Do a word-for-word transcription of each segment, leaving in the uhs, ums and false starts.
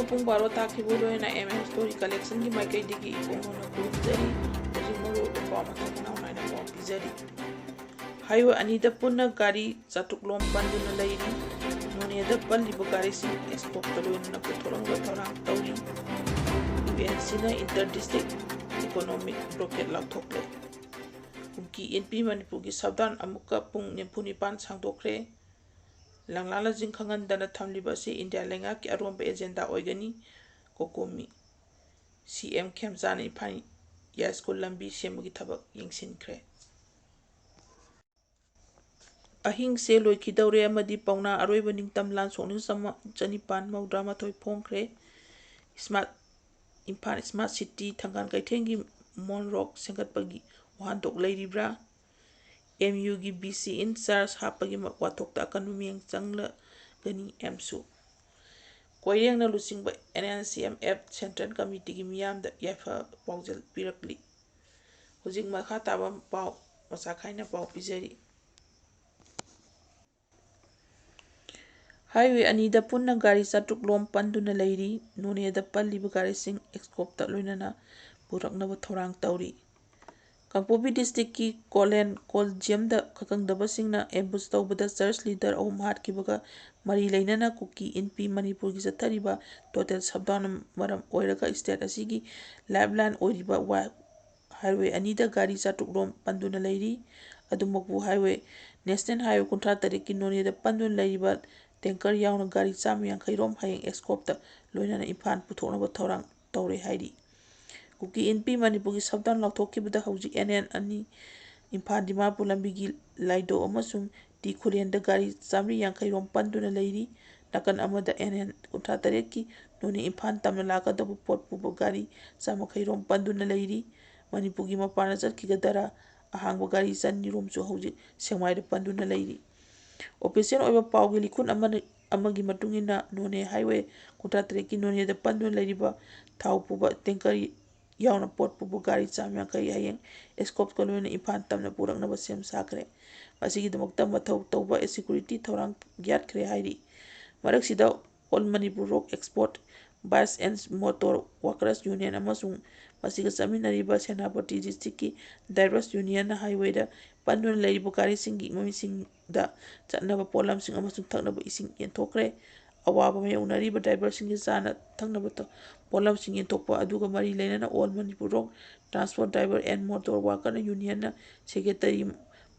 ꯄꯨꯡ ꯕꯥꯔꯣ ꯇꯥꯈꯤꯕ ꯂꯣꯏꯅ M M Story Collectionꯒꯤ ꯃꯥꯏꯀꯩꯗꯒꯤ ꯏꯄꯨꯡ ꯃꯣꯟꯅ ꯈꯨꯔꯨꯝꯖꯔꯤ꯫ ꯍꯧꯖꯤꯛ ꯃꯔꯨ ꯑꯣꯏꯕ ꯄꯥꯎ ꯃꯊꯪ ꯃꯅꯥꯎ ꯅꯥꯏꯅ ꯄꯥꯎ ꯄꯤꯖꯔꯤ꯫ Highway ꯑꯅꯤꯗ ꯄꯨꯟꯅ ꯒꯥꯔꯤ ꯆꯥꯇ꯭ꯔꯨꯛ ꯂꯣꯝ ꯄꯟꯗꯨꯅ ꯂꯩꯔꯤ꯫ ꯅꯣꯅꯦꯗ ꯄꯜꯂꯤꯕ ꯒꯥꯔꯤꯁꯤꯡ escortꯀ ꯂꯣꯏꯅꯅ ꯄꯨꯊꯣꯔꯛꯅꯕ ꯊꯧꯔꯥꯡ ꯇꯧꯔꯤ꯫ UNCꯅ inter district economic blockade ꯂꯥꯎꯊꯣꯛꯂꯦ꯫ ꯀꯨꯀꯤ ꯏꯟꯄꯤ ꯃꯅꯤꯄꯨꯔꯒꯤ shutdown ꯑꯃꯨꯛꯀ ꯄꯨꯡ ꯅꯤꯐꯨ ꯅꯤꯄꯥꯟ ꯁꯥꯡꯗꯣꯛꯈ꯭ꯔꯦ꯫ ꯂꯪꯂꯥ ꯂꯖꯤꯡ ꯈꯪꯍꯟꯗꯅ ꯊꯝꯂꯤꯕ ꯑꯁꯤ ꯏꯟꯗꯤꯌꯥ ꯂꯩꯉꯥꯛꯀꯤ ꯑꯔꯣꯟꯕ agenda ꯑꯣꯏꯒꯅꯤ꯫ COCOMI CM ꯈꯦꯝꯆꯥꯟꯅ ꯏꯝꯐꯥꯜ ꯌꯥꯏꯁ꯭ꯀꯨꯜ ꯂꯝꯕꯤ ꯁꯦꯝꯕꯒꯤ ꯊꯕꯛ ꯌꯦꯡꯁꯤꯟꯈ꯭ꯔꯦ꯫ ꯑꯍꯤꯡꯁꯦ ꯂꯣꯏꯈꯤꯗꯧꯔꯦ ꯑꯃꯗꯤ ꯄꯥꯎꯅꯥ ꯑꯔꯣꯏꯕ ꯅꯤꯡꯇꯝ ꯂꯥꯟ ꯁꯣꯛꯅꯤꯡ ꯆꯃꯥ-, ꯆꯅꯤꯄꯥꯟ ꯃꯧꯗ꯭ꯔꯥ ꯃꯥꯊꯣꯏ ꯐꯣꯡꯈ꯭ꯔꯦ꯫ Smart, ꯏꯝꯐꯥꯜ Smart City ꯊꯪꯒꯥꯜ ꯀꯩꯊꯦꯜꯒꯤ Mall Road ꯁꯦꯝꯒꯠꯄꯒꯤ ꯋꯥꯍꯟꯊꯣꯛ ꯂꯩꯔꯤꯕ꯭ꯔꯥ? MUꯒꯤ VC in charge ꯍꯥꯞꯄꯒꯤ ꯃ-, ꯋꯥꯊꯣꯛꯇ ꯑꯀꯟꯕ ꯃꯤꯠꯌꯦꯡ ꯆꯪꯂꯒꯅꯤ꯫ AMSU꯫ ꯀꯣꯏꯔꯦꯡꯅ ꯂꯨꯆꯤꯡꯕ NNCM-F Central Committeeꯒꯤ ꯃꯤꯌꯥꯝꯗ ꯌꯥꯏꯐ ꯄꯥꯎꯖꯦꯜ ꯄꯤꯔꯛꯂꯤ꯫ ꯍꯧꯖꯤꯛ ꯃꯈꯥ ꯇꯥꯕ ꯄꯥꯎ ꯃꯆꯥ ꯈꯥꯏꯅ ꯄꯥꯎ ꯄꯤꯖꯔꯤ꯫ Highway ꯑꯅꯤꯗ ꯄꯨꯟꯅ ꯒꯥꯔꯤ ꯆꯥꯇ꯭ꯔꯨꯛ ꯂꯣꯝ ꯄꯟꯗꯨꯅ ꯂꯩꯔꯤ꯫ ꯅꯣꯅꯦꯗ ꯄꯜꯂꯤꯕ ꯒꯥꯔꯤꯁꯤꯡ escortꯇ ꯂꯣꯏꯅꯅ ꯄꯨꯔꯛꯅꯕ ꯊꯧꯔꯥꯡ ꯇꯧꯔꯤ꯫ ꯀꯥꯡꯄꯣꯛꯄꯤ districtꯀꯤ ꯀꯣꯂꯦꯟ ꯀꯣꯜꯖꯤꯌꯝꯗ ꯈꯪꯗꯕꯁꯤꯡꯅ ambush ꯇꯧꯕꯗ church leader ꯑꯍꯨꯝ ꯍꯥꯠꯈꯤꯕꯒ ꯃꯔꯤ ꯂꯩꯅꯅ ꯀꯨꯀꯤ ꯏꯟꯄꯤ ꯃꯅꯤꯄꯨꯔꯒꯤ ꯆꯠꯊꯔꯤꯕ total shutdown ꯃꯔꯝ ꯑꯣꯏꯔꯒ state ꯑꯁꯤꯒꯤ lifeline ꯑꯣꯏꯔꯤꯕ ꯋꯥ-, highway ꯑꯅꯤꯗ ꯒꯥꯔꯤ ꯆꯥꯇ꯭ꯔꯨꯛ ꯂꯣꯝ ꯄꯟꯗꯨꯅ ꯂꯩꯔꯤ꯫ ꯑꯗꯨꯃꯛꯄꯨ highway, National Highway ꯀꯨꯟꯊ꯭ꯔꯥ ꯇꯔꯦꯠꯀꯤ ꯅꯣꯅꯦꯗ ꯄꯟꯗꯨꯅ ꯂꯩꯔꯤꯕ tanker ꯌꯥꯎꯅ ꯒꯥꯔꯤ ꯆꯥꯝꯃ ꯌꯥꯡꯈꯩ ꯔꯣꯝ ꯍꯌꯦꯡ escortꯇ ꯂꯣꯏꯅꯅ ꯏꯝꯐꯥꯜ ꯄꯨꯊꯣꯛꯅꯕ ꯊꯧꯔꯥꯡ ꯇꯧꯔꯦ ꯍꯥꯏꯔꯤ꯫ ꯀꯨꯀꯤ ꯏꯟꯄꯤ ꯃꯅꯤꯄꯨꯔꯒꯤ shutdown ꯂꯥꯎꯊꯣꯛꯈꯤꯕꯗ ꯍꯧꯖꯤꯛ NH ꯑꯅꯤ ꯏꯝꯐꯥꯜ ꯗꯤꯃꯥꯄꯨꯔ ꯂꯝꯕꯤꯒꯤ ꯂꯥꯏꯗꯣ ꯑꯃꯁꯨꯡ ꯇꯤ ꯈꯨꯂꯦꯟꯗ ꯒꯥꯔꯤ ꯆꯥꯃꯔꯤ ꯌꯥꯡꯈꯩ ꯔꯣꯝ ꯄꯟꯗꯨꯅ ꯂꯩꯔꯤ꯫ ꯅꯥꯀꯟ ꯑꯃꯗ NH ꯀꯨꯟꯊ꯭ꯔꯥ ꯇꯔꯦꯠꯀꯤ ꯅꯣꯅꯦ ꯏꯝꯐꯥꯜ ꯇꯝꯅ ꯂꯥꯛꯀꯗꯕ ꯄꯣꯠ ꯄꯨꯕ ꯒꯥꯔꯤ ꯆꯥꯝꯃ ꯌꯥꯡꯈꯩ ꯔꯣꯝ ꯄꯟꯗꯨꯅ ꯂꯩꯔꯤ꯫ ꯃꯅꯤꯄꯨꯔꯒꯤ ꯃꯄꯥꯟꯗ ꯆꯠꯈꯤꯒꯗꯔꯥ ꯑꯍꯥꯡꯕ ꯒꯥꯔꯤ ꯆꯅꯤ ꯔꯣꯝꯁꯨ ꯍꯧꯖꯤꯛ ꯁꯦꯛꯃꯥꯏꯗ ꯄꯟꯗꯨꯅ ꯂꯩꯔꯤ꯫ Official ꯑꯣꯏꯕ ꯄꯥꯎꯒꯤ ꯂꯤꯈꯨꯟ ꯑꯃꯅ, ꯑꯃꯒꯤ ꯃꯇꯨꯡ ꯏꯟꯅ ꯅꯣꯅꯦ highway ꯀꯨꯟꯊ꯭ꯔꯥ ꯇꯔꯦꯠꯀꯤ ꯅꯣꯅꯦꯗ ꯄꯟꯗꯨꯅ ꯂꯩꯔꯤꯕ ꯊꯥꯎ ꯄꯨꯕ tanker ꯌꯥꯎꯅ ꯄꯣꯠ ꯄꯨꯕ ꯒꯥꯔꯤ ꯆꯥꯝꯃ ꯌꯥꯡꯈꯩ ꯍꯌꯦꯡ escortꯀ ꯂꯣꯏꯅꯅ ꯏꯝꯐꯥꯜ ꯇꯝꯅ ꯄꯨꯔꯛꯅꯕ ꯁꯦꯝ ꯁꯥꯈ꯭ꯔꯦ꯫ ꯃꯁꯤꯒꯤꯗꯃꯛꯇ ꯃꯊꯧ ꯇꯧꯕ security ꯊꯧꯔꯥꯡ ꯌꯥꯠꯈ꯭ꯔꯦ ꯍꯥꯏꯔꯤ꯫ ꯃꯔꯛꯁꯤꯗ All Manipur Rock Export Bus and Motor Workers Union ꯑꯃꯁꯨꯡ ꯃꯁꯤꯒ ꯆꯠꯃꯤꯟꯅꯔꯤꯕ ꯁꯦꯅꯥꯄꯇꯤ ꯗꯤꯁꯇ꯭ꯔꯤꯛꯀꯤ ꯗ꯭ꯔꯥꯏꯚꯔꯁ ꯌꯨꯅꯤꯌꯟꯅ ꯍꯥꯏꯋꯦꯗ ꯄꯟꯗꯨꯅ ꯂꯩꯔꯤꯕ ꯒꯥꯔꯤꯁꯤꯡꯒꯤ ꯃꯃꯤꯁꯤꯡꯗ ꯆꯠꯅꯕ ꯄꯣꯠꯂꯝꯁꯤꯡ ꯑꯃꯁꯨꯡ ꯊꯛꯅꯕ ꯏꯁꯤꯡ ꯌꯦꯟꯊꯣꯛꯈ꯭ꯔꯦ꯫ ꯑꯋꯥꯕ ꯃꯥꯌꯣꯛꯅꯔꯤꯕ ꯗ꯭ꯔꯥꯏꯚꯔꯁꯤꯡꯒꯤ ꯆꯥꯅ ꯊꯛꯅꯕ ꯊ-, ꯄꯣꯠꯂꯝꯁꯤꯡ ꯌꯦꯟꯊꯣꯛꯄ ꯑꯗꯨꯒ ꯃꯔꯤ ꯂꯩꯅꯅ All Manipur Road Transport Driver and Motor Worker Unionꯅ ꯁꯦꯀ꯭ꯔꯦꯇꯔꯤ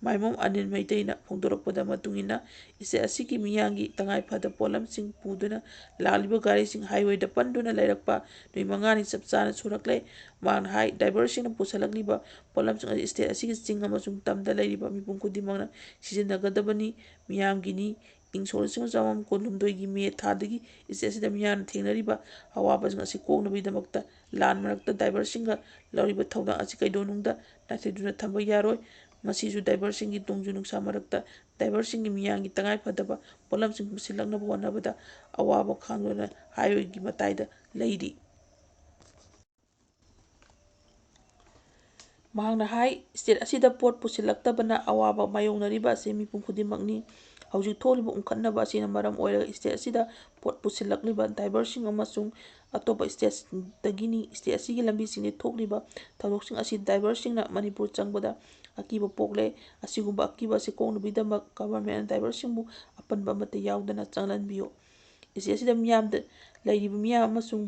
ꯃꯥꯏꯃꯣꯝ ꯑꯅꯤꯜ ꯃꯩꯇꯩꯅ ꯐꯣꯡꯗꯣꯔꯛꯄꯗ ꯃꯇꯨꯡ ꯏꯟꯅ, ꯁ꯭ꯇꯦꯠ ꯑꯁꯤꯒꯤ ꯃꯤꯌꯥꯝꯒꯤ ꯇꯉꯥꯏ ꯐꯗꯕ ꯄꯣꯠꯂꯝꯁꯤꯡ ꯄꯨꯗꯨꯅ ꯂꯥꯛꯂꯤꯕ ꯒꯥꯔꯤꯁꯤꯡ ꯍꯥꯏꯋꯦꯗ ꯄꯟꯗꯨꯅ ꯂꯩꯔꯛꯄ ꯅꯨꯃꯤꯠ ꯃꯉꯥꯅꯤ ꯆꯞ ꯆꯥꯅ ꯁꯨꯔꯛꯂꯦ꯫ ꯃꯍꯥꯛꯅ ꯍꯥꯏ, ꯗ꯭ꯔꯥꯏꯚꯔꯁꯤꯡꯅ ꯄꯨꯁꯜꯂꯛꯂꯤꯕ ꯄꯣꯠꯂꯝꯁꯤꯡ ꯑꯁꯤ ꯁ꯭ꯇꯦꯠ ꯑꯁꯤꯒꯤ ꯆꯤꯡ ꯑꯃꯁꯨꯡ ꯇꯝꯗ ꯂꯩꯔꯤꯕ ꯃꯤꯄꯨꯝ ꯈꯨꯗꯤꯡꯃꯛꯅ ꯁꯤꯖꯤꯟꯅꯒꯗꯕꯅꯤ꯫ ꯃꯤꯌꯥꯝꯒꯤꯅꯤ꯫ ꯏꯪ ꯁꯣꯛ ꯂꯤꯁꯤꯡ ꯑꯃ ꯆꯥꯃꯥꯄꯟ ꯀꯨꯟꯍꯨꯝꯗꯣꯏꯒꯤ ꯃꯦ ꯊꯥꯗꯒꯤ ꯁ꯭ꯇꯦꯠ ꯑꯁꯤꯗ ꯃꯤꯌꯥꯝꯅ ꯊꯦꯡꯅꯔꯤꯕ ꯑꯋꯥꯕꯁꯤꯡ ꯑꯁꯤ ꯀꯣꯛꯅꯕꯒꯤꯗꯃꯛꯇ ꯂꯥꯟ ꯃꯔꯛꯇ ꯗ꯭ꯔꯥꯏꯚꯔꯁꯤꯡꯒ ꯂꯧꯔꯤꯕ ꯊꯧꯗꯥꯡ ꯑꯁꯤ ꯀꯩꯗꯧꯅꯨꯡꯗ ꯅꯥꯊꯩꯗꯨꯅ ꯊꯝꯕ ꯌꯥꯔꯣꯏ꯫ ꯃꯁꯤꯁꯨ ꯗ꯭ꯔꯥꯏꯚꯔꯁꯤꯡꯒꯤ ꯅꯣꯡꯖꯨ ꯅꯨꯡꯁꯥ ꯃꯔꯛꯇ ꯗ꯭ꯔꯥꯏꯚꯔꯁꯤꯡꯒꯤ ꯃꯤꯌꯥꯝꯒꯤ ꯇꯉꯥꯏ ꯐꯗꯕ ꯄꯣꯠꯂꯝꯁꯤꯡ ꯄꯨꯁꯤꯜꯂꯛꯅꯕ ꯍꯣꯠꯅꯕꯗ ꯑꯋꯥꯕ ꯈꯥꯡꯗꯨꯅ ꯍꯥꯏꯋꯦꯒꯤ ꯃꯇꯥꯏꯗ ꯂꯩꯔꯤ꯫ ꯃꯍꯥꯛꯅ ꯍꯥꯏ, ꯁ꯭ꯇꯦꯠ ꯑꯁꯤꯗ ꯄꯣꯠ ꯄꯨꯁꯤꯜꯂꯛꯇꯕꯅ ꯑꯋꯥꯕ ꯃꯥꯌꯣꯛꯅꯔꯤꯕ ꯑꯁꯤ ꯃꯤꯄꯨꯝ ꯈꯨꯗꯤꯡꯃꯛꯅꯤ꯫ ꯍꯧꯖꯤꯛ ꯊꯣꯛꯂꯤꯕ ꯎꯪꯈꯠꯅꯕ ꯑꯁꯤꯅ ꯃꯔꯝ ꯑꯣꯏꯔꯒ ꯁ꯭ꯇꯦꯠ ꯑꯁꯤꯗ ꯄꯣꯠ ꯄꯨꯁꯤꯜꯂꯛꯂꯤꯕ ꯗ꯭ꯔꯥꯏꯚꯔꯁꯤꯡ ꯑꯃꯁꯨꯡ ꯑꯇꯣꯞꯄ ꯁ꯭ꯇꯦꯠꯁꯤꯡꯗꯒꯤꯅꯤ꯫ ꯁ꯭ꯇꯦꯠ ꯑꯁꯤꯒꯤ ꯂꯝꯕꯤꯁꯤꯡꯗ ꯊꯣꯛꯂꯤꯕ ꯊꯧꯗꯣꯛꯁꯤꯡ ꯑꯁꯤ ꯗ꯭ꯔꯥꯏꯚꯔꯁꯤꯡꯅ ꯃꯅꯤꯄꯨꯔ ꯆꯪꯕꯗ ꯑꯀꯤꯕ ꯄꯣꯛꯂꯦ꯫ ꯑꯁꯤꯒꯨꯝꯕ ꯑꯀꯤꯕ ꯑꯁꯤ ꯀꯣꯛꯅꯕꯒꯤꯗꯃꯛ ꯒꯚꯔꯟꯃꯦꯟꯅ ꯗ꯭ꯔꯥꯏꯚꯔꯁꯤꯡꯕꯨ ꯑꯄꯟꯕ ꯑꯃꯠꯇ ꯌꯥꯎꯗꯅ ꯆꯪꯍꯟꯕꯤꯌꯨ꯫ ꯁ꯭ꯇꯦꯠ ꯑꯁꯤꯗ ꯃꯤꯌꯥꯝꯗ ꯂꯩꯔꯤꯕ ꯃꯤꯌꯥꯝ ꯑꯃꯁꯨꯡ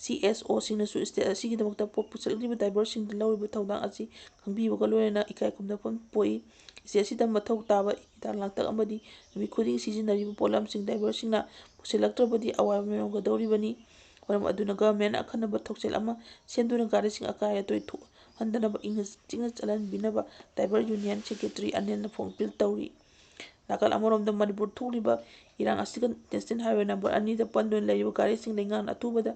ꯁꯤ ꯑꯦꯁ ꯑꯣꯁꯤꯡꯅꯁꯨ ꯁ꯭ꯇꯦꯠ ꯑꯁꯤꯒꯤꯗꯃꯛꯇ ꯄꯣꯠ ꯄꯨꯁꯤꯜꯂꯛꯂꯤꯕ ꯗ꯭ꯔꯥꯏꯚꯔꯁꯤꯡꯗ ꯂꯧꯔꯤꯕ ꯊꯧꯗꯥꯡ ꯑꯁꯤ ꯈꯪꯕꯤꯕꯒ ꯂꯣꯏꯅꯅ ꯏꯀꯥꯏ ꯈꯨꯝꯅꯐꯝ ꯄꯣꯛꯏ꯫ ꯁ꯭ꯇꯦꯠ ꯑꯁꯤꯗ ꯃꯊꯧ ꯇꯥꯕ ꯍꯤꯗꯥꯛ ꯂꯥꯡꯊꯛ ꯑꯃꯗꯤ ꯅꯨꯃꯤꯠ ꯈꯨꯗꯤꯡꯒꯤ ꯁꯤꯖꯤꯟꯅꯔꯤꯕ ꯄꯣꯠꯂꯝꯁꯤꯡ ꯗ꯭ꯔꯥꯏꯚꯔꯁꯤꯡꯅ ꯄꯨꯁꯤꯜꯂꯛꯇ꯭ꯔꯕꯗꯤ ꯑꯋꯥꯕ ꯃꯥꯌꯣꯛꯅꯒꯗꯧꯔꯤꯕꯅꯤ꯫ ꯃꯔꯝ ꯑꯗꯨꯅ ꯒꯚꯔꯟꯃꯦꯟꯠꯅ ꯑꯈꯟꯅꯕ ꯊꯧꯁꯤꯜ ꯑꯃ ꯁꯦꯝꯗꯨꯅ ꯒꯥꯔꯤꯁꯤꯡ ꯑꯀꯥꯏ ꯑꯇꯣꯏ ꯊꯣꯛꯍꯟꯗꯅꯕ ꯏꯪꯅ ꯆꯤꯛꯅ ꯆꯠꯍꯟꯕꯤꯅꯕ ꯗ꯭ꯔꯥꯏꯚꯔ ꯌꯨꯅꯤꯌꯟ ꯁꯦꯀ꯭ꯔꯦꯇꯔꯤ ꯑꯅꯤꯜꯅ ꯐꯣꯡ ꯑꯄꯤꯜ ꯇꯧꯔꯤ꯫ ꯅꯥꯀꯜ ꯑꯃꯔꯣꯝꯗ ꯃꯅꯤꯄꯨꯔ ꯊꯣꯛꯂꯤꯕ ꯏꯔꯥꯡ ꯑꯁꯤꯒ ꯅꯦꯁꯅꯦꯜ ꯍꯥꯏꯋꯦ ꯅꯝꯕꯔ ꯑꯅꯤꯗ ꯄꯟꯗꯨꯅ ꯂꯩꯔꯤꯕ ꯒꯥꯔꯤꯁꯤꯡ ꯂꯩꯉꯥꯛꯅ ꯑꯊꯨꯕꯗ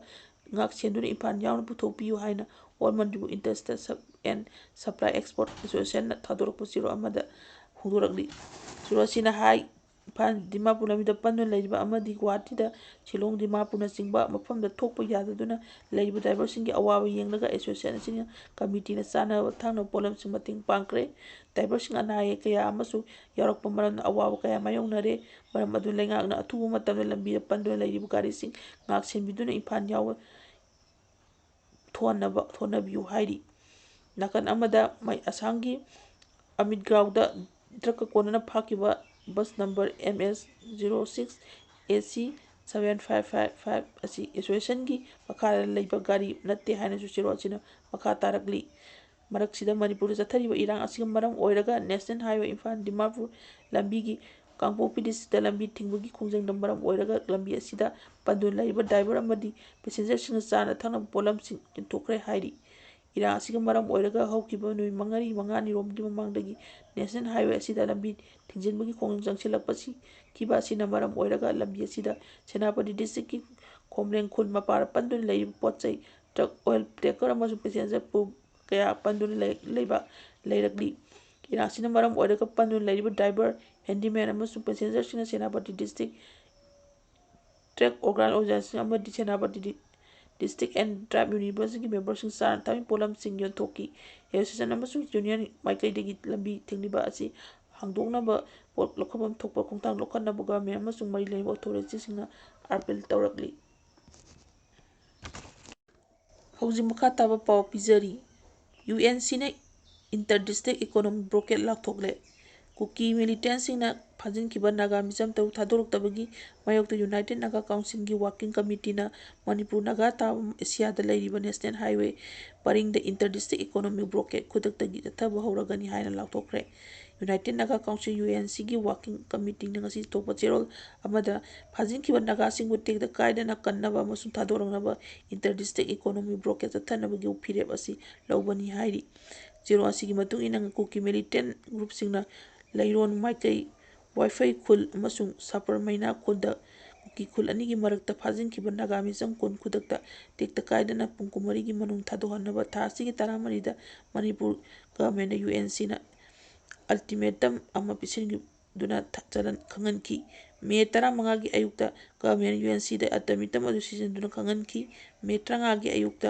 ꯉꯥꯛ ꯁꯦꯟꯗꯨꯅ ꯏꯝꯐꯥꯜ ꯌꯥꯎꯅ ꯄꯨꯊꯣꯛꯄꯤꯌꯨ ꯍꯥꯏꯅ All Manipur Inter State Sub and Supply Export Associationꯅ ꯊꯥꯗꯣꯔꯛꯄ ꯆꯦꯔꯣꯜ ꯑꯃꯗ ꯐꯣꯡꯗꯣꯔꯛꯂꯤ꯫ ꯆꯦꯔꯣꯜ ꯑꯁꯤꯅ ꯍꯥꯏ, ꯏꯝꯐꯥꯜ ꯗꯤꯃꯥꯄꯨꯔ ꯂꯝꯕꯤꯗ ꯄꯟꯗꯨꯅ ꯂꯩꯔꯤꯕ ꯑꯃꯗꯤ ꯒꯨꯋꯥꯍꯥꯇꯤꯗ ꯁꯤꯂꯣꯡ ꯗꯤꯃꯥꯄꯨꯔꯅꯆꯤꯡꯕ ꯃꯐꯝꯗ ꯊꯣꯛꯄ ꯌꯥꯗꯗꯨꯅ ꯂꯩꯔꯤꯕ ꯗ꯭ꯔꯥꯏꯚꯔꯁꯤꯡꯒꯤ ꯑꯋꯥꯕ ꯌꯦꯡꯂꯒ ꯑꯦꯁꯣꯁꯤꯌꯦꯁꯟ ꯑꯁꯤꯅ ꯀꯃꯤꯇꯤꯅ ꯆꯥꯅꯕ ꯊꯛꯅꯕ ꯄꯣꯠꯂꯝꯁꯤꯡ ꯃꯇꯦꯡ ꯄꯥꯡꯈ꯭ꯔꯦ꯫ ꯗ꯭ꯔꯥꯏꯚꯔꯁꯤꯡ ꯑꯅꯥ ꯑꯌꯦꯛ ꯀꯌꯥ ꯑꯃꯁꯨ ꯌꯥꯎꯔꯛꯄ ꯃꯔꯝꯅ ꯑꯋꯥꯕ ꯀꯌꯥ ꯃꯥꯌꯣꯛꯅꯔꯦ꯫ ꯃꯔꯝ ꯑꯗꯨꯅ ꯂꯩꯉꯥꯛꯅ ꯑꯊꯨꯕ ꯃꯇꯝꯗ ꯂꯝꯕꯤꯗ ꯄꯟꯗꯨꯅ ꯂꯩꯔꯤꯕ ꯒꯥꯔꯤꯁꯤꯡ ꯉꯥꯛ ꯁꯦꯟꯕꯤꯗꯨꯅ ꯏꯝꯐꯥꯜ ꯌꯥꯎꯕ ꯊꯣꯟꯅꯕ ꯍꯣꯠꯅꯕꯤꯌꯨ ꯍꯥꯏꯔꯤ꯫ ꯅꯥꯀꯟ ꯑꯃꯗ ꯃꯩ-, ꯑꯁꯥꯝꯒꯤ ꯑꯃꯤꯠꯒꯥꯎꯗ ꯇ꯭ꯔꯛꯀ ꯀꯣꯟꯅꯅ ꯐꯥꯈꯤꯕ bus number M S zero six A C seven five five five ꯑꯁꯤ ꯑꯦꯁꯣꯁꯤꯌꯦꯁꯟꯒꯤ ꯃꯈꯥꯗ ꯂꯩꯕ ꯒꯥꯔꯤ ꯅꯠꯇꯦ ꯍꯥꯏꯅꯁꯨ ꯆꯦꯔꯣꯜ ꯑꯁꯤꯅ ꯃꯈꯥ ꯇꯥꯔꯛꯂꯤ꯫ ꯃꯔꯛꯁꯤꯗ ꯃꯅꯤꯄꯨꯔꯗ ꯆꯠꯊꯔꯤꯕ ꯏꯔꯥꯡ ꯑꯁꯤꯒ ꯃꯔꯝ ꯑꯣꯏꯔꯒ ꯅꯦꯁꯅꯦꯜ ꯍꯥꯏꯋꯦ ꯏꯝꯐꯥꯜ ꯗꯤꯃꯥꯄꯨꯔ ꯂꯝꯕꯤꯒꯤ ꯀꯥꯡꯄꯣꯛꯄꯤ ꯗꯤꯁꯇ꯭ꯔꯤꯛꯇ ꯂꯝꯕꯤ ꯊꯤꯡꯕꯒꯤ ꯈꯣꯡꯖꯪꯗ ꯃꯔꯝ ꯑꯣꯏꯔꯒ ꯂꯝꯕꯤ ꯑꯁꯤꯗ ꯄꯟꯗꯨꯅ ꯂꯩꯔꯤꯕ ꯗ꯭ꯔꯥꯏꯚꯔ ꯑꯃꯗꯤ ꯄꯦꯁꯦꯟꯖꯔꯁꯤꯡꯅ ꯆꯥꯅ ꯊꯛꯅꯕ ꯄꯣꯠꯂꯝꯁꯤꯡ ꯌꯦꯟꯊꯣꯛꯈ꯭ꯔꯦ ꯍꯥꯏꯔꯤ꯫ ꯏꯔꯥꯡ ꯑꯁꯤꯒ ꯃꯔꯝ ꯑꯣꯏꯔꯒ ꯍꯧꯈꯤꯕ ꯅꯨꯃꯤꯠ ꯃꯉꯥꯅꯤ, ꯃꯉꯥꯅꯤꯔꯣꯝꯒꯤ ꯃꯃꯥꯡꯗꯒꯤ ꯅꯦꯁꯅꯦꯜ ꯍꯥꯏꯋꯦ ꯑꯁꯤꯗ ꯂꯝꯕꯤ ꯊꯤꯡꯖꯤꯟꯕꯒꯤ ꯈꯣꯡꯖꯪ ꯆꯪꯁꯤꯜꯂꯛꯄꯁꯤ, ꯈꯤꯕ ꯑꯁꯤꯅ ꯃꯔꯝ ꯑꯣꯏꯔꯒ ꯂꯝꯕꯤ ꯑꯁꯤꯗ ꯁꯦꯅꯥꯄꯇꯤ ꯗꯤꯁꯇ꯭ꯔꯤꯛꯀꯤ ꯈꯣꯝꯂꯦꯡ ꯈꯨꯜ ꯃꯄꯥꯗ ꯄꯟꯗꯨꯅ ꯂꯩꯔꯤꯕ ꯄꯣꯠ ꯆꯩ ꯇ꯭ꯔꯛ, ꯑꯣꯏꯜ ꯇꯦꯡꯀꯔ ꯑꯃꯁꯨꯡ ꯄꯦꯁꯦꯟꯖꯔ ꯄꯨ-, ꯀꯌꯥ ꯄꯟꯗꯨꯅ ꯂꯩ-, ꯂꯩꯕ ꯂꯩꯔꯛꯂꯤ꯫ ꯏꯔꯥꯡ ꯑꯁꯤꯅ ꯃꯔꯝ ꯑꯣꯏꯔꯒ ꯄꯟꯗꯨꯅ ꯂꯩꯔꯤꯕ ꯗ꯭ꯔꯥꯏꯚꯔ, ꯍꯦꯟꯗꯤꯃꯦꯟ ꯑꯃꯁꯨꯡ ꯄꯦꯁꯦꯟꯖꯔꯁꯤꯡꯅ ꯁꯦꯅꯥꯄꯇꯤ ꯗꯤꯁꯇ꯭ꯔꯤꯛ ꯇ꯭ꯔꯛ ꯑꯣꯔꯒꯥꯅꯥꯏꯖꯦꯁꯟ ꯑꯃꯗꯤ ꯁꯦꯅꯥꯄꯇꯤ ꯗꯤ-, ꯗꯤꯁꯇ꯭ꯔꯤꯛ ꯑꯦꯟ ꯇ꯭ꯔꯥꯏꯕ ꯌꯨꯅꯤꯌꯟꯒꯤ ꯃꯦꯝꯕꯔꯁꯤꯡ ꯆꯥꯅ ꯊꯛꯅꯕ ꯄꯣꯠꯂꯝꯁꯤꯡ ꯌꯣꯟꯊꯣꯛꯈꯤ꯫ ꯑꯦꯁꯣꯁꯤꯌꯦꯁꯟ ꯑꯃꯁꯨꯡ ꯌꯨꯅꯤꯌꯟ ꯃꯥꯏꯀꯩꯗꯒꯤ ꯂꯝꯕꯤ ꯊꯤꯡꯂꯤꯕ ꯑꯁꯤ ꯍꯥꯡꯗꯣꯛꯅꯕ ꯄꯣꯠ ꯂꯧꯈꯠꯐꯝ ꯊꯣꯛꯄ ꯈꯣꯡꯊꯥꯡ ꯂꯧꯈꯠꯅꯕ ꯒꯚꯔꯟꯃꯦꯟ ꯑꯃꯁꯨꯡ ꯃꯔꯤ ꯂꯩꯅꯕ ꯑꯣꯊꯣꯔꯤꯇꯤꯁꯤꯡꯅ ꯑꯥꯄꯤꯜ ꯇꯧꯔꯛꯂꯤ꯫ ꯍꯧꯖꯤꯛ ꯃꯈꯥ ꯇꯥꯕ ꯄꯥꯎ ꯄꯤꯖꯔꯤ꯫ ꯌꯨ ꯑꯦꯟ ꯁꯤꯅ ꯏꯟꯇꯔ ꯗꯤꯁꯇ꯭ꯔꯤꯛ ꯏꯀꯣꯅꯣꯃꯤꯛ ꯕ꯭ꯂꯣꯀꯦꯠ ꯂꯥꯎꯊꯣꯛꯂꯦ꯫ ꯀꯨꯀꯤ ꯃꯤꯂꯤꯇꯦꯟꯁꯤꯡꯅ ꯐꯥꯖꯤꯟꯈꯤꯕ ꯅꯥꯒꯥ ꯃꯤꯆꯝ ꯇꯔꯨꯛ ꯊꯥꯗꯣꯔꯛꯇꯕꯒꯤ ꯃꯥꯌꯣꯛꯇ ꯌꯨꯅꯥꯏꯇꯦꯠ ꯅꯥꯒꯥ ꯀꯥꯎꯟꯁꯤꯜꯒꯤ ꯋꯥꯔꯀꯤꯡ ꯀꯃꯤꯇꯤꯅ ꯃꯅꯤꯄꯨꯔ ꯅꯥꯒꯥ ꯇꯥꯕ ꯑꯦꯁꯤꯌꯥꯗ ꯂꯩꯔꯤꯕ ꯅꯦꯁꯅꯦꯜ ꯍꯥꯏꯋꯦ ꯄꯔꯤꯡꯗ ꯏꯟꯇꯔ ꯗꯤꯁꯇ꯭ꯔꯤꯛ ꯏꯀꯣꯅꯣꯃꯤꯛ ꯕ꯭ꯂꯣꯀꯦꯠ ꯈꯨꯗꯛꯇꯒꯤ ꯆꯠꯊꯕ ꯍꯧꯔꯒꯅꯤ ꯍꯥꯏꯅ ꯂꯥꯎꯊꯣꯛꯈ꯭ꯔꯦ꯫ United Naga council, U N ꯁꯤꯒꯤ ꯋꯥꯔꯀꯤꯡ ꯀꯃꯤꯇꯤꯅ ꯉꯁꯤ ꯊꯣꯛꯄ ꯆꯦꯔꯣꯜ ꯑꯃꯗ ꯐꯥꯖꯤꯟꯈꯤꯕ ꯅꯥꯒꯥꯁꯤꯡꯕꯨ ꯇꯦꯛꯇ ꯀꯥꯏꯗꯅ ꯀꯟꯅꯕ ꯑꯃꯁꯨꯡ ꯊꯥꯗꯣꯔꯛꯅꯕ ꯏꯟꯇꯔ ꯗꯤꯁꯇ꯭ꯔꯤꯛ ꯏꯀꯣꯅꯣꯃꯤꯛ ꯕ꯭ꯂꯣꯀꯦꯠ ꯆꯠꯊꯅꯕꯒꯤ ꯐꯤꯔꯦꯞ ꯑꯁꯤ ꯂꯧꯕꯅꯤ ꯍꯥꯏꯔꯤ꯫ ꯆꯦꯔꯣꯜ ꯑꯁꯤꯒꯤ ꯃꯇꯨꯡ ꯏꯟꯅ ꯀꯨꯀꯤ ꯃꯤꯂꯤꯇꯦꯟ ꯒ꯭ꯔꯨꯞꯁꯤꯡꯅ ꯂꯩꯔꯣꯟ ꯃꯥꯏꯀꯩ ꯋꯥꯏꯐꯩ ꯈꯨꯜ ꯑꯃꯁꯨꯡ ꯁꯥꯄꯔꯃꯩꯅꯥ ꯈꯨꯜꯗ ꯀꯨꯀꯤ ꯈꯨꯜ ꯑꯅꯤꯒꯤ ꯃꯔꯛꯇ ꯐꯥꯖꯤꯟꯈꯤꯕ ꯅꯥꯒꯥ ꯃꯤꯆꯝ ꯀꯨꯟ ꯈꯨꯗꯛꯇ ꯇꯦꯛꯇ ꯀꯥꯏꯗꯅ ꯄꯨꯡ ꯀꯨꯟꯃꯔꯤꯒꯤ ꯃꯅꯨꯡ ꯊꯥꯗꯣꯛꯍꯟꯅꯕ ꯊꯥ ꯑꯁꯤꯒꯤ ꯇꯔꯥꯃꯔꯤꯗ ꯃꯅꯤꯄꯨꯔ ꯒꯚꯔꯟꯃꯦꯟꯗ ꯌꯨ ꯑꯦꯟ ꯁꯤꯅ ꯑꯜꯇꯤꯃꯦꯇꯝ ꯑꯃ ꯄꯤꯁꯤꯟꯈꯤ-, ꯗꯨꯅ ꯊ-, ꯆꯂꯟ ꯈꯪꯍꯟꯈꯤ꯫ ꯃꯦ ꯇꯔꯥꯃꯉꯥꯒꯤ ꯑꯌꯨꯛꯇ ꯒꯚꯔꯟꯃꯦꯟꯠ ꯌꯨ ꯑꯦꯟ ꯁꯤꯗ ꯑꯜꯇꯤꯃꯦꯇꯝ ꯑꯗꯨ ꯁꯤꯖꯤꯟꯅꯗꯨꯅ ꯈꯪꯍꯟꯈꯤ꯫ ꯃꯦ ꯇꯔꯥꯃꯉꯥꯒꯤ ꯑꯌꯨꯛꯇ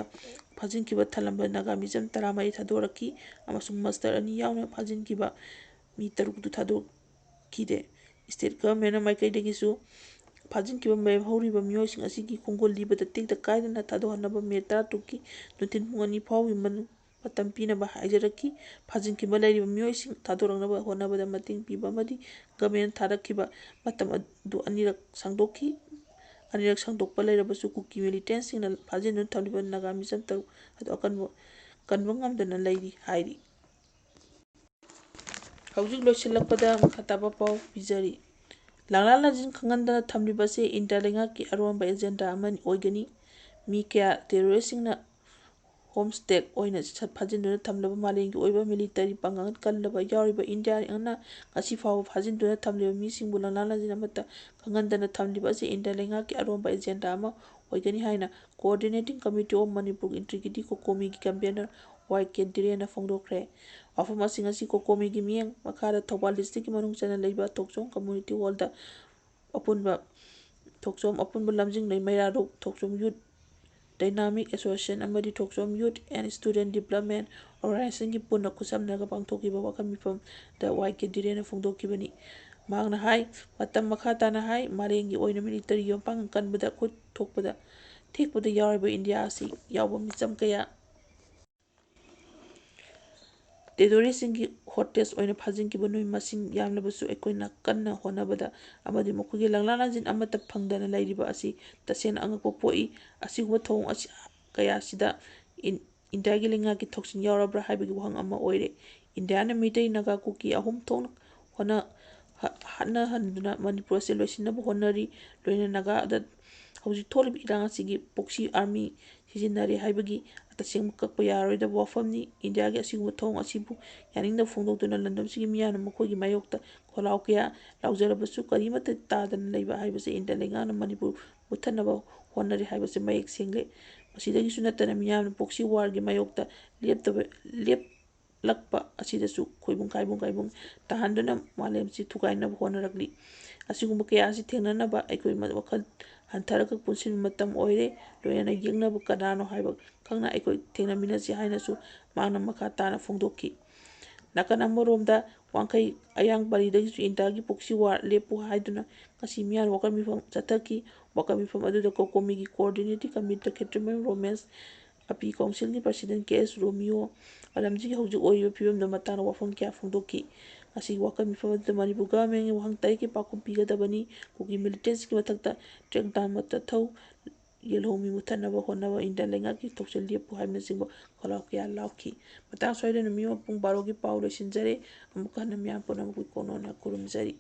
ꯐꯥꯖꯤꯟꯈꯤꯕ ꯊꯜꯂꯝꯕ ꯅꯥꯒꯥ ꯃꯤꯆꯝ ꯇꯔꯥꯃꯔꯤ ꯊꯥꯗꯣꯔꯛꯈꯤ ꯑꯃꯁꯨꯡ ꯃꯁꯇꯔ ꯑꯅꯤ ꯌꯥꯎꯅ ꯐꯥꯖꯤꯟꯈꯤꯕ ꯃꯤ ꯇꯔꯨꯛꯇꯨ ꯊꯥꯗꯣꯛꯈꯤꯗꯦ꯫ ꯁ꯭ꯇꯦꯠ ꯒꯚꯔꯟꯃꯦꯟꯠꯅ ꯃꯥꯏꯀꯩꯗꯒꯤꯁꯨ ꯐꯥꯖꯤꯟꯈꯤꯕ ꯂꯦꯝꯍꯧꯔꯤꯕ ꯃꯤꯑꯣꯏꯁꯤꯡ ꯑꯁꯤꯒꯤ ꯈꯣꯡꯒꯨꯜ ꯂꯤꯕꯗ ꯇꯦꯛꯇ ꯀꯥꯏꯗꯅ ꯊꯥꯗꯣꯛꯍꯟꯅꯕ ꯃꯦ ꯇꯔꯥꯇꯔꯨꯛꯀꯤ ꯅꯨꯡꯊꯤꯜ ꯄꯨꯡ ꯑꯅꯤ ꯐꯥꯎꯒꯤ ꯃꯅꯨꯡ ꯃꯇꯝ ꯄꯤꯅꯕ ꯍꯥꯏꯖꯔꯛꯈꯤ꯫ ꯐꯥꯖꯤꯟꯈꯤꯕ ꯂꯩꯔꯤꯕ ꯃꯤꯑꯣꯏꯁꯤꯡ ꯊꯥꯗꯣꯔꯛꯅꯕ ꯍꯣꯠꯅꯕꯗ ꯃꯇꯦꯡ ꯄꯤꯕ ꯑꯃꯗꯤ ꯒꯚꯔꯟꯃꯦꯟꯠꯅ ꯊꯥꯔꯛꯈꯤꯕ ꯃꯇꯝ ꯑꯗꯨ ꯑꯅꯤꯔꯛ ꯁꯥꯡꯗꯣꯛꯈꯤ꯫ ꯑꯅꯤꯔꯛ ꯁꯥꯡꯗꯣꯛꯄ ꯂꯩꯔꯕꯁꯨ ꯀꯨꯀꯤ ꯃꯤꯂꯤꯇꯦꯟꯠꯁꯤꯡꯅ ꯐꯥꯖꯤꯟꯗꯨꯅ ꯊꯝꯂꯤꯕ ꯅꯥꯒꯥ ꯃꯤꯆꯝ ꯇꯔꯨꯛ ꯑꯗꯨ ꯑꯀꯟꯕ, ꯀꯟꯕ ꯉꯝꯗꯅ ꯂꯩꯔꯤ ꯍꯥꯏꯔꯤ꯫ ꯍꯧꯖꯤꯛ ꯂꯣꯏꯁꯤꯜꯂꯛꯄꯗ ꯃꯈꯥ ꯇꯥꯕ ꯄꯥꯎ ꯄꯤꯖꯔꯤ꯫ ꯂꯥꯡꯂꯥ ꯂꯥꯡꯖꯤꯟ ꯈꯪꯍꯟꯗꯅ ꯊꯝꯂꯤꯕ ꯑꯁꯤ ꯏꯟꯗꯤꯌꯥ ꯂꯩꯉꯥꯛꯀꯤ ꯑꯔꯣꯟꯕ ꯑꯦꯖꯦꯟꯗꯥ ꯑꯃꯅꯤ ꯑꯣꯏꯒꯅꯤ꯫ ꯃꯤ ꯀꯌꯥ ꯇꯦꯔꯣꯔꯤꯁꯁꯤꯡꯅ ꯍꯣꯝ ꯁ꯭ꯇꯦꯛ ꯑꯣꯏꯅ ꯁꯠ-, ꯐꯥꯖꯤꯟꯗꯨꯅ ꯊꯝꯂꯕ ꯃꯥꯂꯦꯝꯒꯤ ꯑꯣꯏꯕ ꯃꯤꯂꯤꯇꯔꯤ ꯄꯥꯡꯒꯜ ꯀꯜꯂꯕ ꯌꯥꯎꯔꯤꯕ ꯏꯟꯗꯤꯌꯥꯅ ꯉꯁꯤ ꯐꯥꯎꯕ ꯐꯥꯖꯤꯟꯗꯨꯅ ꯊꯝꯂꯤꯕ ꯃꯤꯁꯤꯡꯕꯨ ꯂꯥꯡꯂꯥ ꯂꯥꯡꯖꯤꯟ ꯑꯃꯠꯇ ꯈꯪꯍꯟꯗꯅ ꯊꯝꯂꯤꯕ ꯑꯁꯤ ꯏꯟꯗꯤꯌꯥ ꯂꯩꯉꯥꯛꯀꯤ ꯑꯔꯣꯟꯕ ꯑꯦꯖꯦꯟꯗꯥ ꯑꯃ ꯑꯣꯏꯒꯅꯤ ꯍꯥꯏꯅ Coordinating Committee of Manipur Integrity, ꯀꯣꯀꯣꯃꯤꯒꯤ ꯀꯟꯚꯦꯅꯔ ꯋꯥꯏ ꯀꯦ ꯙꯤꯔꯦꯟꯅ ꯐꯣꯡꯗꯣꯛꯈ꯭ꯔꯦ꯫ ꯋꯥꯐꯝ ꯑꯁꯤ ꯉꯁꯤ ꯀꯣꯀꯣꯃꯤꯒꯤ ꯃꯤꯠꯌꯦꯡ ꯃꯈꯥꯗ ꯊꯧꯕꯥꯜ ꯗꯤꯁꯇ꯭ꯔꯤꯛꯀꯤ ꯃꯅꯨꯡ ꯆꯟꯅ ꯂꯩꯕ ꯊꯣꯛꯆꯣꯝ ꯀꯝꯃ꯭ꯌꯨꯅꯤꯇꯤ ꯍꯣꯜꯗ ꯑꯄꯨꯟꯕ, ꯊꯣꯛꯆꯣꯝ ꯑꯄꯨꯟꯕ ꯂꯝꯖꯤꯡꯂꯩ ꯃꯩꯔꯥꯔꯣꯛ ꯊꯣꯛꯆꯣꯝ ꯌꯨꯠ ꯗꯥꯏꯅꯥꯃꯤꯛ ꯑꯦꯁꯣꯁꯤꯌꯦꯁꯟ ꯑꯃꯗꯤ ꯊꯣꯛꯆꯣꯝ ꯌꯨꯠ ꯑꯦꯟ ꯁ꯭ꯇꯨꯗꯦꯟꯠ ꯗꯤꯕ꯭ꯂꯞꯃꯦꯟꯠ ꯑꯣꯔꯒꯅꯥꯏꯖꯦꯁꯟꯒꯤ ꯄꯨꯟꯅ ꯈꯨꯠꯁꯝꯅꯔꯒ ꯄꯥꯡꯊꯣꯛꯈꯤꯕ ꯋꯥꯀꯠ ꯃꯤꯐꯝꯗ ꯋꯥꯏ ꯀꯦ ꯙꯤꯔꯦꯟꯅ ꯐꯣꯡꯗꯣꯛꯈꯤꯕꯅꯤ꯫ ꯃꯍꯥꯛꯅ ꯍꯥꯏ, ꯃꯇꯝ ꯃꯈꯥ ꯇꯥꯅ ꯍꯥꯏ, ꯃꯥꯂꯦꯝꯒꯤ ꯑꯣꯏꯅ ꯃꯤꯂꯤꯇꯔꯤꯒꯤ ꯃꯄꯥꯡꯒꯜ ꯀꯟꯕꯗ ꯈꯨꯠ ꯊꯣꯛꯄꯗ ꯊꯦꯛꯄꯗ ꯌꯥꯎꯔꯤꯕ ꯏꯟꯗꯤꯌꯥ ꯑꯁꯤ ꯌꯥꯎꯕ ꯃꯤꯆꯝ ꯀꯌꯥ ꯇꯦꯔꯣꯔꯤꯁꯁꯤꯡꯒꯤ ꯍꯣꯁꯇꯦꯖ ꯑꯣꯏꯅ ꯐꯥꯖꯤꯟꯈꯤꯕ ꯅꯨꯃꯤꯠ ꯃꯁꯤꯡ ꯌꯥꯝꯂꯕꯁꯨ ꯑꯩꯈꯣꯏꯅ ꯀꯟꯅ ꯍꯣꯠꯅꯕꯗ ꯑꯃꯗꯤ ꯃꯈꯣꯏꯒꯤ ꯂꯥꯡꯂꯥ ꯂꯥꯡꯖꯤꯟ ꯑꯃꯠꯇ ꯐꯪꯗꯅ ꯂꯩꯔꯤꯕ ꯑꯁꯤ ꯇꯁꯦꯡꯅ ꯑꯉꯛꯄ ꯄꯣꯛꯏ꯫ ꯑꯁꯤꯒꯨꯝꯕ ꯊꯧꯑꯣꯡ ꯑꯁꯤ ꯀꯌꯥ ꯑꯁꯤꯗ ꯏꯟ-, ꯏꯟꯗꯤꯌꯥꯒꯤ ꯂꯩꯉꯥꯛꯀꯤ ꯊꯧꯁꯤꯜ ꯌꯥꯎꯔꯕ꯭ꯔꯥ ꯍꯥꯏꯕꯒꯤ ꯋꯥꯍꯪ ꯑꯃ ꯑꯣꯏꯔꯦ꯫ ꯏꯟꯗꯤꯌꯥꯅ ꯃꯤꯇꯩ, ꯅꯥꯒꯥ, ꯀꯨꯀꯤ ꯑꯍꯨꯝ ꯊꯣꯛꯅ ꯍꯣꯠꯅ-, ꯍ-, ꯍꯥꯠꯅꯍꯟꯗꯨꯅ ꯃꯅꯤꯄꯨꯔ ꯑꯁꯤ ꯂꯣꯏꯁꯤꯟꯅꯕ ꯍꯣꯠꯅꯔꯤ꯫ ꯂꯣꯏꯅꯅ ꯅꯥꯒꯥꯗ ꯍꯧꯖꯤꯛ ꯊꯣꯛꯂꯤꯕ ꯏꯔꯥꯡ ꯑꯁꯤꯒꯤ proxy army ꯁꯤꯖꯤꯟꯅꯔꯤ ꯍꯥꯏꯕꯒꯤ ꯇꯁꯦꯡꯕ ꯀꯛꯄ ꯌꯥꯔꯣꯏꯗꯕ ꯋꯥꯐꯝꯅꯤ꯫ ꯏꯟꯗꯤꯌꯥꯒꯤ ꯑꯁꯤꯒꯨꯝꯕ ꯊꯧꯑꯣꯡ ꯑꯁꯤꯕꯨ ꯌꯥꯅꯤꯡꯗꯕ ꯐꯣꯡꯗꯣꯛꯇꯨꯅ ꯂꯝꯗꯝꯁꯤꯒꯤ ꯃꯤꯌꯥꯝꯅ ꯃꯈꯣꯏꯒꯤ ꯃꯥꯌꯣꯛꯇ ꯈꯣꯜꯂꯥꯎ ꯀꯌꯥ ꯂꯥꯎꯖꯔꯕꯁꯨ ꯀꯔꯤꯃꯠꯇ ꯇꯥꯗꯅ ꯂꯩꯕ ꯍꯥꯏꯕꯁꯤ ꯏꯟꯗꯤꯌꯥ ꯂꯩꯉꯥꯛꯅ ꯃꯅꯤꯄꯨꯔ ꯃꯨꯠꯊꯠꯅꯕ ꯍꯣꯠꯅꯔꯤ ꯍꯥꯏꯕꯁꯤ ꯃꯌꯦꯛ ꯁꯦꯡꯂꯦ꯫ ꯃꯁꯤꯗꯒꯤꯁꯨ ꯅꯠꯇꯅ ꯃꯤꯌꯥꯝꯅ proxy warꯒꯤ ꯃꯥꯌꯣꯛꯇ ꯂꯦꯞꯇꯕ, ꯂꯦꯞ-, ꯂꯛꯄ ꯑꯁꯤꯗꯁꯨ ꯈꯣꯏꯕꯨꯡ ꯀꯥꯏꯕꯨꯡ ꯀꯥꯏꯕꯨꯡ ꯇꯥꯍꯟꯗꯨꯅ ꯃꯥꯂꯦꯝꯁꯤ ꯊꯨꯒꯥꯏꯅꯕ ꯍꯣꯠꯅꯔꯛꯂꯤ꯫ ꯑꯁꯤꯒꯨꯝꯕ ꯀꯌꯥ ꯑꯁꯤ ꯊꯦꯡꯅꯅꯕ ꯑꯩꯈꯣꯏ ꯃ-, ꯋꯥꯈꯜ ꯍꯟꯊꯔꯒ ꯄꯨꯟꯁꯤꯟꯕ ꯃꯇꯝ ꯑꯣꯏꯔꯦ꯫ ꯂꯣꯏꯅꯅ ꯌꯦꯛꯅꯕ ꯀꯅꯥꯅꯣ ꯍꯥꯏꯕ ꯈꯪꯅ ꯑꯩꯈꯣꯏ ꯊꯦꯡꯅꯃꯤꯟꯅꯁꯤ ꯍꯥꯏꯅꯁꯨ ꯃꯍꯥꯛꯅ ꯃꯈꯥ ꯇꯥꯅ ꯐꯣꯡꯗꯣꯛꯈꯤ꯫ ꯅꯥꯀꯟ ꯑꯃꯔꯣꯝꯗ ꯋꯥꯡꯈꯩ ꯑꯌꯥꯡ ꯄꯔꯤꯗꯒꯤꯁꯨ ꯏꯟꯗꯤꯌꯥꯒꯤ proxy war ꯂꯦꯞꯄꯨ ꯍꯥꯏꯗꯨꯅ ꯉꯁꯤ ꯃꯤꯌꯥꯝ ꯋꯥꯀꯠ ꯃꯤꯐꯝ ꯆꯠꯊꯈꯤ꯫ ꯋꯥꯀꯠ ꯃꯤꯐꯝ ꯑꯗꯨꯗ COCOMI ꯒꯤ coordinating committee ꯈꯦꯇ꯭ꯔꯤꯃꯌꯨꯝ ꯔꯣꯃꯦꯟꯁ, ꯑꯄꯤ council ꯒꯤ president ꯀꯦ ꯑꯦꯁ ꯔꯣꯃꯤꯌꯣ, ꯂꯝꯗꯝꯁꯤꯒꯤ ꯍꯧꯖꯤꯛ ꯑꯣꯏꯔꯤꯕ ꯐꯤꯕꯝꯗ ꯃꯇꯥꯡꯗ ꯋꯥꯐꯝ ꯀꯌꯥ ꯐꯣꯡꯗꯣꯛꯈꯤ꯫ ꯉꯁꯤꯒꯤ ꯋꯥꯀꯠ ꯃꯤꯐꯝ ꯑꯗꯨꯗ ꯃꯅꯤꯄꯨꯔ government ꯒꯤ ꯋꯥꯍꯪ ꯇꯔꯦꯠꯀꯤ ꯄꯥꯎꯈꯨꯝ ꯄꯤꯒꯗꯕꯅꯤ꯫ ꯀꯨꯀꯤ militancy ꯒꯤ ꯃꯊꯛꯇ crackdown ꯃꯇꯊꯧ ꯌꯦꯜꯍꯧꯃꯤ ꯃꯨꯊꯠꯅꯕ ꯍꯣꯠꯅꯕ, ꯏꯟꯗꯤꯌꯥ ꯂꯩꯉꯥꯛꯀꯤ ꯊꯧꯁꯤꯜ ꯂꯦꯞꯄꯨ ꯍꯥꯏꯕꯅꯆꯤꯡꯕ ꯈꯣꯜꯂꯥꯎ ꯀꯌꯥ ꯂꯥꯎꯈꯤ꯫ ꯃꯇꯥꯡ ꯁ꯭ꯋꯥꯏꯗ ꯅꯨꯃꯤꯠ ꯃꯄꯨꯡ ꯕꯥꯔꯣꯒꯤ ꯄꯥꯎ ꯂꯣꯏꯁꯤꯟꯖꯔꯦ꯫ ꯑꯃꯨꯛꯀ ꯍꯟꯅ ꯃꯤꯌꯥꯝ ꯄꯨꯝꯅꯃꯛꯄꯨ ꯀꯣꯟꯅ ꯈꯨꯔꯨꯝꯖꯔꯤ꯫